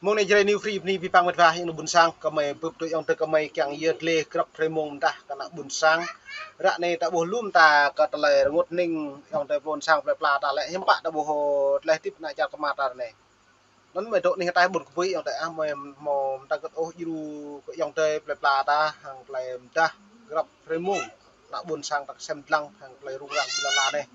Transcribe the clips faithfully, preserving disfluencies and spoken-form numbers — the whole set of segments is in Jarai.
Mơ̆ng anai Jrai New Free bơni abih bang mĕt wa ayŏng adơi ƀuôn sang, gơmơi bưp tui ayŏng adơi gơmơi kiăng yơh dleh grăp hrơi mông mơdah kơ ană ƀuôn sang. Ră anai ta ƀuh lŏm ta kơ tơlơi rơngot hning ayŏng adơi ƀuôn sang plơi pla ta lĕ hiư̆m pă ta ƀuh tơlơi hơdip ană čar kơmă ta ră anai. Anŭn mơi dŏ anih ataih ƀuôn kơbui ayŏng adơi ah, mơi hmâo mơta gơ̆t ôh djru kơ ayŏng adơi plơi pla ta hăng tơlơi mơdah grăp hrơi mông ană ƀuôn sang ta kơsem dlăng hăng tơlơi rŭng răng ƀơi lŏn anai.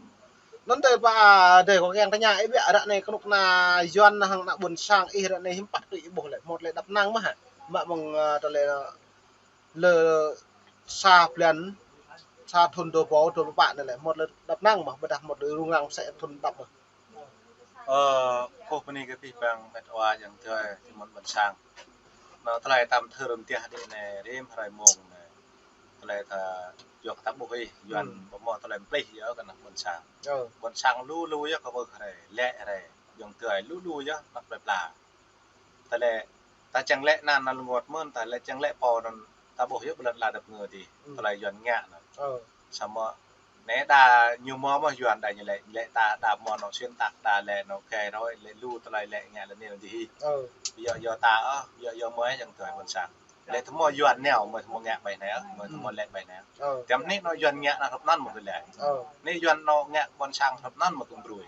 Anŭn adơi pă adơi kâo kiăng tơña ih biă ră anai kơnuk kơna Yuan hăng ană ƀuôn sang ih ră anai hiư̆m pă tui ih ƀuh lĕ, hmâo tơlơi đăp năng mơ̆ hă? Mă mơ̆ng, ơ, tơlơi lơ sa blan, sa thŭn dua rơbâo dua pluh pă anai lĕ, hmâo tơlơi đăp năng mơ̆, ƀôdah hmâo tơlơi rŭng răng mơsĕ thŭn đăp mơ̆? Ơ, kơkuh bơni kơ abih bang mĕt wa ayŏng adơi, tơmơ̆n ƀuôn sang. Anŏ tơlơi tăm thơr rơm tiah đĭ anai, rĭm hrơi mông anai. Tơlơi ta yua kơ ta ƀuh ih, Yuan ƀu hmâo tơlơi mơplih yơh kơ ană ƀuôn sang. Ƀuôn sang lu lu yơh kơ ƀuh hrơi, lĕ hrơi, ayŏng adơi lu lu yơh ană plơi pla. Tơlơi ta čang lĕ anăn anăn rơngot mơ̆n, ta lĕ čang lĕ pô anăn ta ƀuh yơh ƀơi lŏn ala dap ngơ dih. Tơlơi Yuan ngă anăn. Samơ̆ anai đa ñu hmâo mơ̆ Yuan đa ñu lĕ, lĕ ta đa hmâo anŏ xuyên tạc đa lĕ anŏ kê roi lĕ lu tơlơi lĕ ngă lĕ anai dih. Yua yua ta ôh, yua yua mơi ayŏng adơi ƀuôn sang. Lĕ tơhmâo Yuan nao, mơi tơhmâo ngă ƀai nao, mơi tơhmâo lĕ ƀai nao. Tơm anai anŏ Yuan ngă anăn hrup anăn mơi kơ lĕ. Anai Yuan anŏ ngă ƀuôn sang hrup anăn mơi kơ brui.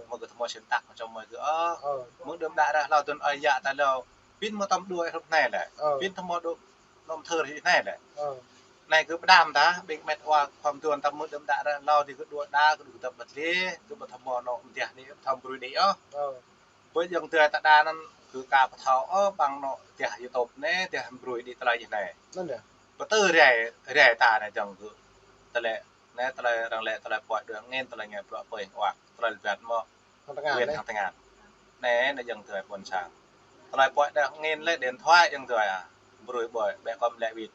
Mơi kơ tơhmâo xuyên tạc mơi čŏng mơi kơ ơ. Mơ̆ng đưm đă ră hlâo tơ̆n ơi yă ta hlâo. Pin mơ̆ tăm đuaĭ hrup anai lĕ. Pin tơhmâo đuaĭ anŏm thơr hĭ anai lĕ. Anai kơ pơđam ta, ƀing mĕt wa khŏm tuan ta mơ̆ng đưm đă ră hlâo dih kơ đuaĭ đa, kơ đuaĭ dăp băt lĕ, kơ ƀu tơhmâo anŏ mơdah đĭ, tơhmâo brui đĭ ôh. Ƀơi ayŏng adơi ta đa anăn kơ ka pơthâo ôh, ƀăng anŏ tiah YouTube anai, tiah brui đĭ tơlơi jih anai. Pơtơ rai, rai ta anai jŏng kơ tơlơi, anai tơlơi arăng lĕ tơlơi puăi đuaĭ angin, tơlơi ngă bruă pơi hăng uak, tơlơi lơbat mơ̆. Hăng tơngan wet anai. Hăng tơngan. Anai, anai ayŏng adơi ƀuôn sang. Tơlơi puăi đuaĭ angin lĕ điện thoại ayŏng adơi ah. Brui ƀơi, ƀĕ kơm lĕ wet.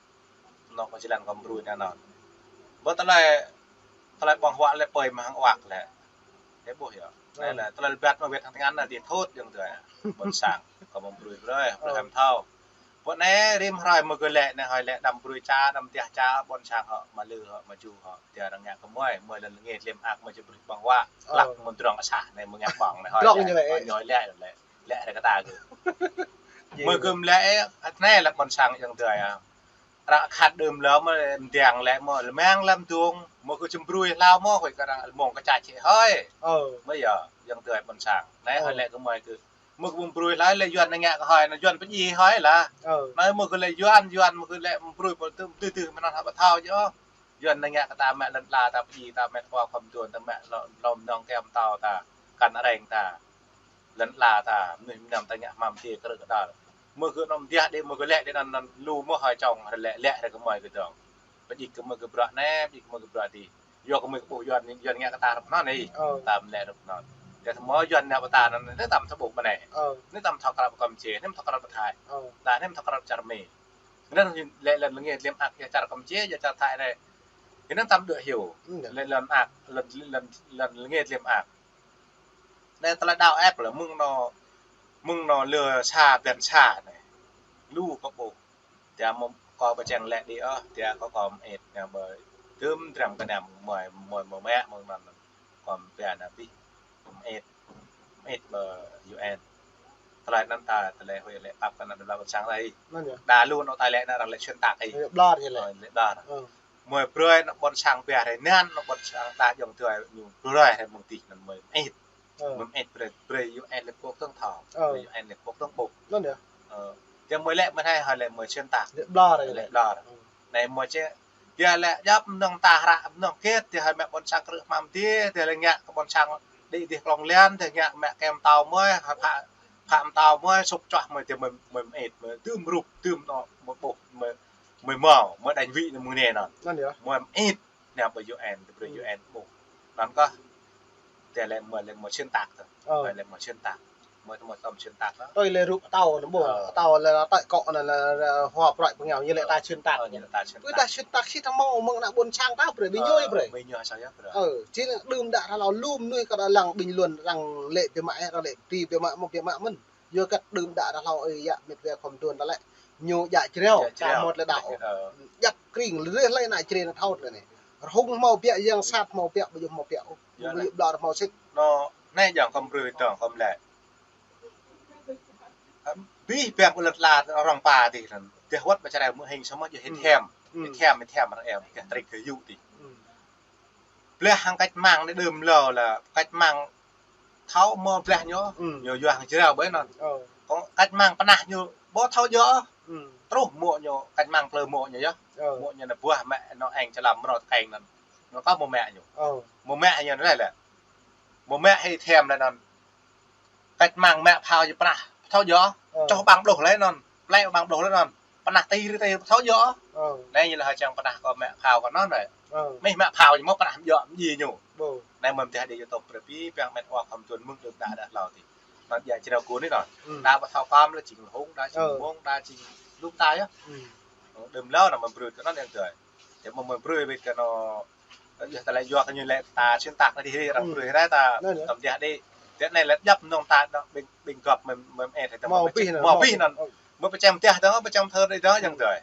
Anŏ kơ jơlan kơm brui anai anŭn. Ƀơi tơlơi, tơlơi ƀơ̆ng huă lĕ pơi mă hăng uak lĕ. Ih ƀuh yơh. Anai lĕ tơlơi lơbat mơ̆ wet hăng tơngan anai dih thut ayŏng adơi ah. Ƀuôn sang, kơm brui brơi, brơi hăm thâo. Pơ anai rĭm hrơi mơi kơ lĕ anai hơi lĕ đăm brui ča, đăm tiah ča, ƀuôn sang hŏ, mă lư hŏ, mă ju hŏ. Tiah arăng ngă kơ mơi, mơi lŏn lơngit lĕ mơak mơi či brui ƀơ̆ng huă. Klăk mơ̆n drŏng asah anai mơi ngă ƀơ̆ng anai hơi. Drŏng lĕ, ñu lĕ. Hơi lĕ, lĕ, lĕ ră kơ ta kơ. Mơi kơ lĕ, anai lĕ ƀuôn sang ayŏng adơi ah. Ră khăt đưm lơ mơi mơdang lĕ mơi lơmang lăm dŏng, mơi kơ či brui hlâo mơi, hơi kơ arăng mơ̆ng kơ ča čĕ hơi. Mơi yơh, ayŏng adơi ƀuôn sang. Anai hơi lĕ kơ mơi kơ Mơi kơ ƀu brui hlơi lĕ Yuan anai ngă kơ hơi, anai Yuan pơdjai hơi lah. Anai mơi kơ lĕ Yuan, Yuan mơi kơ lĕ brui pơ tơm tơdơi mơnăn hă ƀu thâo yơh. Yuan anai ngă kơ ta mă lŏn ala ta pơdjai ta mĕt wa khŏm tuan ta mă lŏm nong kem tao ta, kăn areng ta. Lŏn ala ta, mơnuih mơnam ta ngă hmam tiê kơ rơ̆k kơdal. Mơi kơ anŏm diah đĭ mơi kơ lĕ đĭ anăn anăn lu mơi hơi čŏng, lĕ lĕ ră kơ mơi kơ dŏng. Pơdjai kơ mơi kơ bruă anai, pơdjai kơ mơi kơ bruă adih. Yua kơ mơi kơ ƀuh Yuan, Yuan ngă kơ ta hrup anăn ih. Ta mă lĕ hrup anăn. Yua tơhmâo Yuan ngă pơ ta anăn, anai tăm thâo ƀuh mơ̆n anai. Anai tăm thâo krăp Kampuchia, anai tăm thâo krăp Thái. Anai tăm thâo krăp čar Mi. Anai lĕ lŏn lơngit lĕ mơak, yua čar Kampuchia, yua čar Thái anai. Anai tăm đuaĭ hyu. Lĕ lŏn mơak, lŏn, lŏn, lŏn lơngit lĕ mơak. Anai tơlơi đaŏ ĕp lĕ mơ̆ng anŏ, mơ̆ng anŏ lơ sa blan sa anai. Lu kơ ƀuh. Tiă mơ̆ kâo ƀu čang lĕ đĭ ôh, tiă kâo kơ mơit anai ƀơi. Tơm dram kơnăm mơi, mơi, mơi mă mơ̆ng anŭn kơ pia anai pih. Mơit, mơit ƀơi U N. Tơlơi anŭn ta, tơlơi huĭ lĕ pap kơ ană đa ƀuôn sang ta ih. Đa lu anŏ ta lĕ anai arăng lĕ xuyên tạc ih. Lĕ ƀlŏr ih lĕ. Ơ, lĕ ƀlŏr. Mơi brơi anŏ ƀuôn sang pia rai anŭn, anŏ ƀuôn sang ta ayŏng adơi ñu brơi rai mơ̆ng tih anŭn mơi mơit. Mơ̆ mơit brơi, brơi U N Liên Hợp Quốc tơ̆ng thâo. Brơi U N Liên Hợp Quốc tơ̆ng ƀuh. Anŭn yơh. Ơ, tiă mơi lĕ mơi hai hơi lĕ mơi xuyên tạc. Lĕ ƀlŏr, lĕ ƀlŏr. Anai mơi čĕ. Tiă lĕ djŏp mơnơ̆ng ta hră mơnơ̆ng kĕt, tiă hơi mă ƀuôn sang krư̆ hmam tiê, tiă lĕ ngă kơ ƀuôn sang đĭ dih klŏng lian, tiă ngă mă kem tao mơi, hơi phă, phă mơtao mơi, sŭk čuah mơi, tiă mơi, mơi mơit, mơi tơm rup, tơm anŏ, mơi ƀuh, mơi, mơi hmâo, mơi đánh vị anai mơ̆ng anai anŭn. Anŭn yơh. Mơi mơit. Anai ƀơi U N, ƀơi U N ƀuh. Anŭn kơ. Tiă lĕ mơi lĕ mơi xuyên tạc tơ. Mơi lĕ mơi xuyên tạc. Mơi tơmơi tơm xuyên tạc tơ. Tui lĕ rup atâo anŭn ƀuh. Atâo lĕ tơlơi kŏ anŭn lĕ hua prăk pơngao ñu lĕ ta xuyên tạc. Ơ, ñu lĕ ta xuyên takt. Ƀơi ta xuyên takt sĭt tơhmâo mơ̆ng ană ƀuôn sang ta brơi, ƀing ñu brơi. Ơ, ƀing ñu sa yơh brơi. Ơ, či anai đưm đă hră hlâo lu mơnuih kơ arăng lăng bình luận arăng lĕ biă mă, arăng lĕ ti biă mă, mơ̆ biă mă mơ̆n. Yua kơ đưm đă hră hlâo ơi yă mĕt wa khŏm tuan ta lĕ. Ñu djă jreo, djă jreo. Djă mơ̆t lĕ đaŏ. Djă jreo. Djăp kring lĕ lĕ anai jreo anai thâo lĕ anai. Rơhung hmâo biă, yang sat hmâo biă, ƀu djơ̆ hmâo biă. Ƀu djơ̆ ƀlŏr hmâo sĭt. Anŭn, anai jang khŏm brơi tơ̆ng khŏm lĕ. Abih bang kơ lŏn ala rŏng pă tih anŭn. Tih wơ̆t ƀă čơrai mơ̆ hing samơ̆ jơ̆ hĭ thiăm. Hĭ thiăm, hĭ thiăm ră em, tih trĭk kơ yŭ tih. Blah hăng cách mạng anai đưm lơ lă cách mạng thâo mơ̆ blah ñu. Ñu yua hăng jrao ƀơi anŭn. Kơ cách mạng pơnah ñu ƀu thâo djơ̆. Truh mơ̆ ñu cách mạng plư mơ̆ ñu yơh. Mơ̆ ñu anai buah mă anŏ eng čơlam mrô tơkeng anŭn. Ñu kơ mơ̆ mă ñu. Mơ̆ mă ñu anai lĕ. Mơ̆ mă hĭ thiăm lĕ anŭn. Cách mạng mă phao ñu pơnah thâo djơ̆. Čoh ƀăng ƀlŏh lĕ anŭn. Plĕ ƀăng ƀlŏh lĕ anŭn. Pơnah ti rĭ ti thâo djơ̆. Anai ñu lĕ hơi čang pơnah kơ mă phao kơ anŭn lĕ. Mih mă phao ñu mơ̆ pơnah djơ̆ mơ̆ ñu. Anai mơ̆ mơtiah đĭ yơh tŏ prĕ abih bang met wa khŏm tuan mơ̆ng đưm đă đah hlâo tih. Anŭn djă jrao kơ anai anŭn. Đa ƀă thâo khŏm lĕ jing hung, đa jing mơ̆ng, đa jing lŭk ta yơh. Đưm lơ anŭn mơ̆ brơi kơ anŭn yang tơi. Tơdah mơ̆ mơ̆ brơi ƀĕ kơ anŭn, yua ta lĕ yua kơ ñu lĕ ta xuyên tạc anai dih arăng brơi rai ta tơm tơdah đĭ. Tơdah anai lĕ djăp nong ta anŭn ƀing, ƀing gŏp mơ̆, mơ̆ ĕt ta mơ̆ abih anŭn. Mơ̆ pơčem tơdah dong, pơčem thơ đĭ dong yang tơi.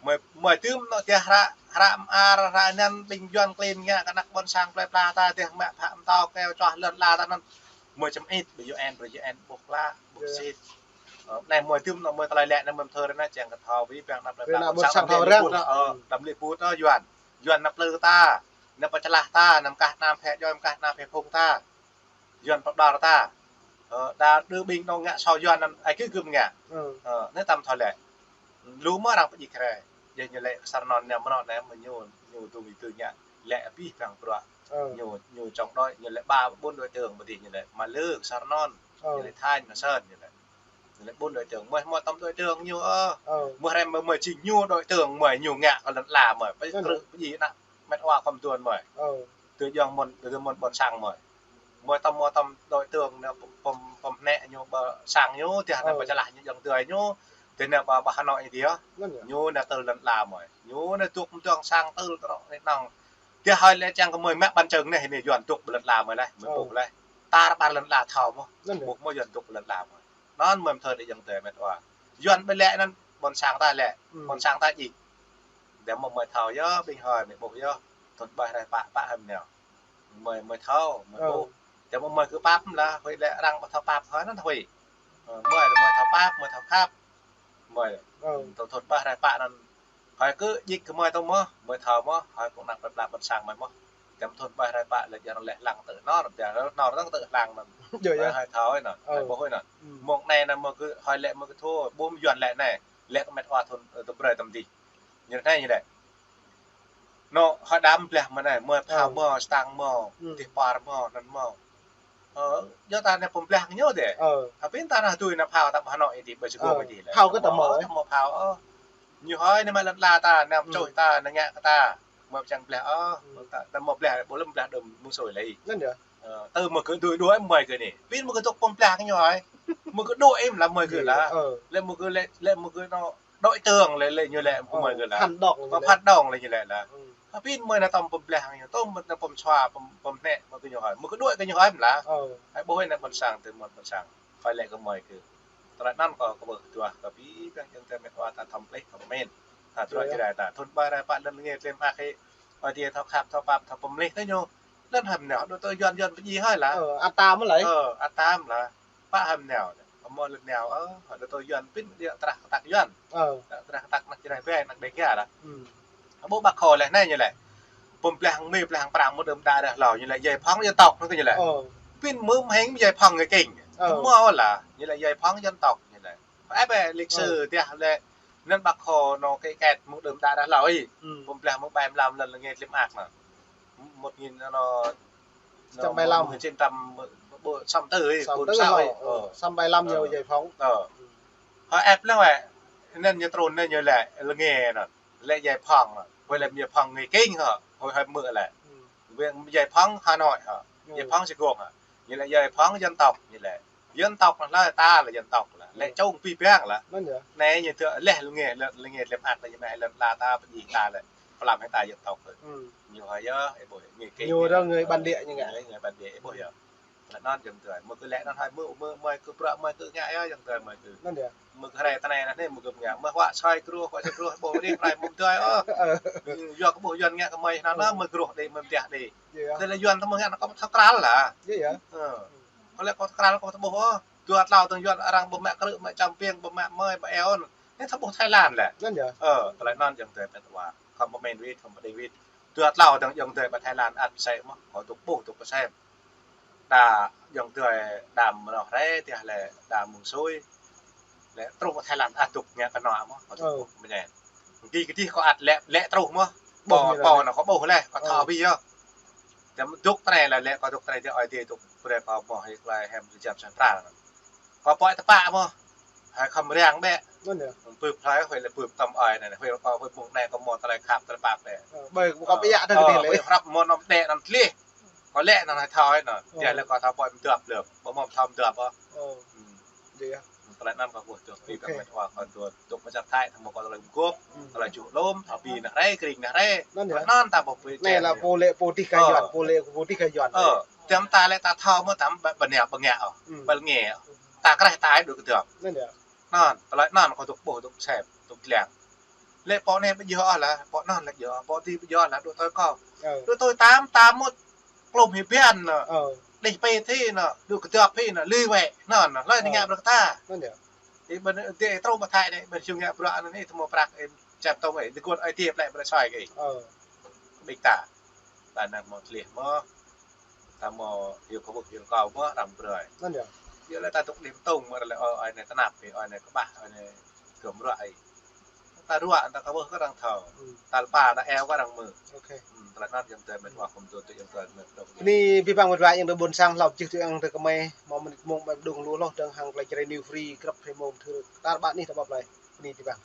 Mơ̆, mơ̆ tơm anŭn tơdah hră, hră mơar, hră anŭn ƀing Yuan klin ngă kơ anăk ƀôn sang plơi pla ta tơdah mă phă mơtâo kơ čoh lŏn ala ta anŭn. Mơ̆ čem ĭt, ƀơi U N, ƀơi U N ƀuh klă, ƀuh sĭt. Anai mơ̆ tơm anŭn mơ̆ tơlơi lĕ anŭn mơ̆ thơ anŭn čang kơ thâo abih bang anăp plơi pla ƀôn sang đăm lĕ put, đăm lĕ put Yuan. Yuan anăp plư ta, anăp pơčơlah ta, anăp kah anăp hĕ joi, kah anăp hĕ phung ta. Yuan pơđar ta. Đa đơ ƀing anŭn ngă sô Yuan anŭn ai kơ gơ̆m ngă. Anai tơm thâo lĕ. Lu mơ̆ arăng pơjing kre. Yơh ñu lĕ kơ sar anŭn anai mơ̆ anŭn anai mơ̆ ñu, ñu dŏ ƀing tơ ngă. Lĕ abih bang bruă. Ñu, ñu čong đôi, ñu lĕ ba ƀôn đối tượng ƀơi dih ñu lĕ. Mă lơ kơ sar anŭn. Ñu lĕ Thanh, mă Sơn ñu lĕ. Ñu lĕ ƀôn đối tượng, mơ̆, mơ̆ tơm đối tượng ñu ơ. Mơ̆ hrăm mơ̆, mơ̆ či ñu đối tượng, mơ̆ ñu ngă kơ lŏn ala mơ̆. Pơjing krư̆, pơjing anăp met wa khŏm tuan mơ̆. Tơ jong mơ̆n, tơ mơ̆n ƀôn sang mơ̆. Mơ̆ tơm, mơ̆ tơm đối tượng anai pơm, pơm, pơm hnĕ ñu ƀơi sang ñu, tơdah anai pơčơlah ñu jong tơi ñu, tơdah anai ƀơi, ƀơi Hà Nội anai tih. Ñu anai tơl lŏn ala mơ̆. Ñu anai dŏ mơ̆ng sang tơl tơrŏ anai nong. Tơdah hơi lĕ čang kơ mơ̆ mă ƀăn čơng anai, anai Yuan dŏ ƀơi lŏn ala mơ̆ leh, mơ̆ ƀuh leh. Tar ƀar lŏn ala thâo mơ̆. Ƀuh mơ̆ Yuan dŏ ƀơi lŏn ala mơ̆. Anŭn mơ̆ thơ đĭ yang tơi met wa. Yuan ƀơi lĕ anŭn ƀôn sang ta lĕ. Ƀôn sang ta jing. Tơdah mơ̆ mơ̆ thâo yơh, ƀing hơi mơ̆ ƀuh yơh. Thun ƀai rai pă, pă hăm nao. Mơ̆, mơ̆ thâo, mơ̆ ƀuh. Tơdah mơ̆ mơ̆ kơ pap lah, huĭ lĕ arăng ƀu thâo pap hơi anŭn huĭ. Mơ̆, mơ̆ thâo pap, mơ̆ thâo khăp. Mơ̆, tơ thun ƀai rai pă anŭn. Hơi kơ jing kơ mơ̆ tơ mơ̆, mơ̆ thâo mơ̆, hơi kơ anăp plơi pla ƀôn sang mơ̆ mơ̆. Tơm thun ƀai rai pă lĕ jing lĕ lăng tơ anŭn, tơdah anŭn lăng tơ lăng anŭn. Hơi thâo anŭn, hơi ƀuh anŭn. Mơ̆ng anai anŭn mơ̆ kơ hơi lĕ mơ̆ kơ thâo, ƀuh Yuan lĕ anai, lĕ kơ met wa thun, tơ brơi tơm dih. Ñu anai ñu lĕ. Anŭn, hơi đăm blah mơ̆ anai, mơ̆ phao mơ̆, stang mơ̆, tih par mơ̆, anŭn mơ̆. Yua ta anai pơm blah ñu dih. Abih ta anai tui anai phao ta ƀơi Hà Nội dih, ƀơi Sài Gòn dih lĕ. Phao kơ ta mơ̆, ta mơ̆ phao. Ñu hơi anai mă lŏn ala ta, anai čuh ta, anai ngă kơ ta. Mơ̆ čang blah, ta mơ̆ blah, ƀu lơ̆m blah đưm mơ̆ng sui lĕ. Tơ mơ̆ kơ đuaĭ đuaĭ mơ̆ kơ anai. Pin mơ̆ kơ dŏ pơm blah kơ ñu hơi. Mơ̆ kơ đuaĭ im lah mơ̆ kơ lah. Lĕ mơ̆ kơ lĕ, lĕ mơ̆ kơ anŭn đối tượng lĕ, lĕ ñu lĕ mơ̆ kơ lah. Phản động lĕ ñu lĕ. Phản động lĕ ñu lĕ lah. Pin mơ̆ anai tơm pơm blah ñu, tơm mơ̆ anai pơm sua, pơm, pơm hnĕ mơ̆ kơ ñu hơi. Mơ̆ kơ đuaĭ kơ ñu hơi lah. Hơi ƀuh anai ƀôn sang tơ mơ̆n ƀôn sang. Hơi lĕ kơ mơ̆ kơ. Tơlơi anŭn kơ, kơ ƀuh tuah kơ abih bang yang tơ met wa ta thom plih, thom min. Ta truh jrai ta. Thun ƀai rai pă lŏn lĕ nge tlem ak hĕ. Ơi dih thâo khăp, thâo pap, thâo pơmlih tơ ñu. Lŏn hăm nao, đô tơ Yuan, Yuan pơjing hơi lah. Ơ, ăt tam lah. Ơ, ăt tam lah. Pă hăm nao. Mơ̆ lŏn nao, ơ, đô tơ Yuan pin đĭ trah kơtăk Yuan. Trah kơtăk anăk jrai ƀai, anăk Đêga lah. Ƀu Bác Hồ lĕ anai ñu lĕ. Pơm blah hăng Mi, blah hăng Prang mơ̆ đưm đă đah hlâo ñu lĕ giải phóng dân tộc anŭn kơ ñu lĕ. Pin mơ̆ hăng giải phóng người Kinh. Mơ̆ lah, ñu lĕ giải phóng dân tộc ñu lĕ. Ơ, ƀĕ lịch sử tơdah lĕ anŭn Bác Hồ anŭn ký kết mơ̆ đưm đă đah hlâo ih. Pơm blah mơ̆ ƀai mlam lŏn lĕ nge tlem ak anŭn. Một nghìn anŭn, một nghìn chín trăm, ƀu, sáu tư ih, sáu tư ih. Sáu bảy lăm ñu giải phóng. Hơi ĕp lăng wĕ. Anŭn ñu trŭn anŭn ñu lĕ, lĕ nge anŭn. Lĕ giải phóng anŭn. Hơi lĕ giải phóng người Kinh hă. Hơi hơi mơ̆ lĕ. Giải phóng Hà Nội hă. Giải phóng Sài Gòn hă. Ñu lĕ giải phóng dân tộc ñu lĕ. Dân tộc lah, ta lah dân tộc lah. Lĕ čông abih bang lah. Anai ñu tơ lĕ lĕ nge, lĕ, lĕ nge tlem ak lĕ ñu mă lŏn ala ta pơjing ta lĕ. Pơlăm hĭ ta dân tộc. Ñu hơi yơh, ih ƀuh, người Kinh. Ñu dong người bản địa ñu ngă. Người bản địa, ih ƀuh yơh. Lĕ anŭn jăm tơi. Mơ̆ kơ lĕ anŭn hơi mơ̆, mơ̆, mơ̆ kơ bruă mơ̆ kơ ngă yơh jăm tơi mơ̆ kơ. Anŭn yơh. Mơ̆ kơ hrơi tơnai anai mơ̆ kơ ngă. Mơ̆ huă soi kruh, huă soi kruh, ƀuh dih hrơi mơ̆ tơi ôh. Yua kơ ƀuh Yuan ngă kơ mơi anŭn mơ̆ kruh dih, mơ̆ mơtiah dih. Tơlơi Yuan tơ mơ̆ ngă anŭn kơ thâo kral lah. Kơ lĕ kơ thâo kral kơ thâo ƀuh ôh. Dua tlâo tơ̆ng Yuan arăng ƀu mă krư̆, mă čăm piêng, ƀu mă mơi, ƀu eo. Anŭn thâo ƀuh Thái Lan lĕ. Anŭn yơh. Ơ, tơlơi anŭn ayŏng adơi met wa. Khŏm pơmĭn wĭt, khŏm pơđing wĭt. Dua tlâo tơ̆ng ayŏng adơi pơ Thái Lan ăt pơsĕ mơ̆n, kâo dŏ ƀuh dŏ pơsĕ. Đa ayŏng adơi đam mơnuih rai, tih lĕ đam mơ̆ng sui. Lĕ truh pơ Thái Lan ăt dŏ ngă kơnua mơ̆n, kâo dŏ ƀuh mơñen. Gih kơ dih kâo ăt lĕ, lĕ truh mơ̆n. Ƀuh pô, pô anŭn kâo ƀuh lĕ, kâo thâo abih yơh. Tơm dŏ tơnai lĕ, lĕ kâo dŏ tơnai tơl ơi adơi dŏ brơi kâo mơ̆ hĭ tơlơi hiam jam sang pran. Kâo pơhiăp tơpă mơ̆n. Hơi khŏm răng bĕ. Anŭn yơh. Bưp hlơi, hơi lĕ bưp tơm ơi anai, hơi kâo hơi mơ̆ng anai kâo mơ̆ tơlơi khăp tơlơi pap bĕ. Ơ, ƀơi kâo pơhiăp tơl kơ dih lĕ. Hơi hrăp mơ̆ anŭn đĕ anŭn tlih. Kâo lĕ anŭn hơi thâo anŭn. Ơ. Tih lĕ kâo thâo pơhiăp mơdơ̆p lĕ. Ƀu mơ̆ thâo mơdơ̆p ôh. Ơ. Ơ. Tơlơi anŭn kâo ƀuh dŏ, tui kơ met wa kâo dŏ, dŏ pơ čar Thái, tơma kâo tơlơi mơgup, tơlơi čuh lŏm, thâo pi anai rai, kring anai rai. Anŭn yơh. Anŭn ta ƀuh pơ anai lĕ pô lĕ pô dih kơ Yuan, pô lĕ pô dih kơ Yuan. Ơ, tơm ta lĕ ta thâo mơ̆ tơm ƀă, ƀă nao ƀă ngă ôh, ƀă ngă. Ta kreh ta dŏ kơdŏp. Anŭn yơh. Anŭn, tơlơi anŭn kâo dŏ ƀuh, dŏ sem, dŏ lăng. Lĕ pô anai ƀu djơ̆ ôh lah, pô anŭn lĕ djơ̆, pô dih ƀu djơ̆ lah, dŏ tui kâo. Ơ. Dŏ tui tam, tam mŭt klum hĭ biăn anŭn. Ơ. Đih pê thi anŭn, dŏ kơdŏp phi anŭn, lui wĕ anŭn, hlơi anŭn ngă brơi kơ ta. Anŭn yơh. Ih ƀing adơi truh pơ Thái anai, ƀing sung ngă bruă anŭn ih tơma prăk ih čap tông ih, dơgŭt ơi adơi plĕ brơi soi kơ ih. Ơ. Ƀing ta. Ta anŭn mơ̆ tlih mơ̆. Ta mơ̆ yua kâo ƀuh yua kâo mơ̆ arăng brơi. Anŭn yơh. Yua lĕ ta dŏ đĭ tông mơ̆ lĕ ơi, ơi anai tơnap ih, ơi anai kơƀah, ơi anai gơ̆m ruă ih. Ta ruă, ta kơ ƀuh kơ arăng thâo. Ơ. Ta lơpa, ta eo kơ arăng mơ̆. Ơ. Tơlơi anŭn ayŏng adơi met wa khŏm dŏ tui ayŏng adơi met dŏ. Bơni abih bang met wa ayŏng adơi ƀôn sang hlâo jih tui ayŏng adơi kơmơi, mơ̆ mơnit mông ƀai mơđung lu hloh dơ̆ng hăng tơlơi Jrai New Free, grăp hrơi mông thâo tar ƀă anih ta ƀă plơi. Bơni abih bang.